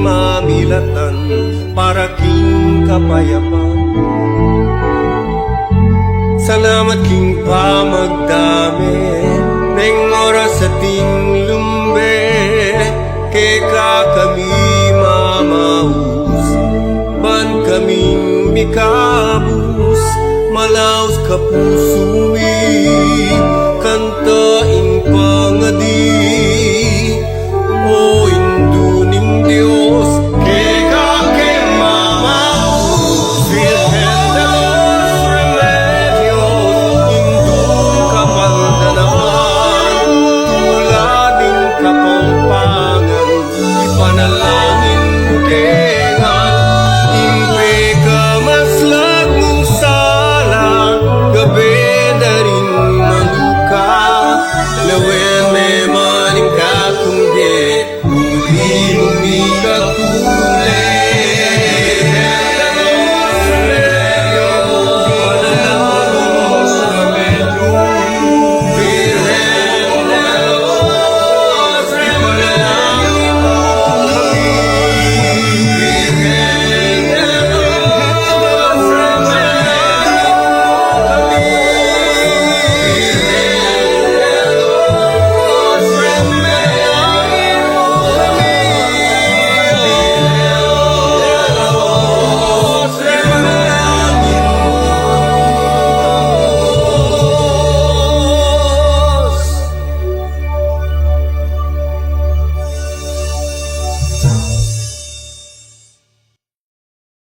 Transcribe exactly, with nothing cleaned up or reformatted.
Mamilatan para king kapayapan. Salamat king pamagdame ning oras ating lumbe, keka kami mamaus, ban kaming mikabus, malaus kapusu mi, kanta ing pangadi. O Indu ning Dios, keka ke mamaus, Virgen de los Remedios, Indung Kapaldanan, tula ning Kapampangan, ipanalangin mu kengan ing pekamaslag mung sala, gabe da ring maluka, lawen me man ing katumbe, uli mung mikatu.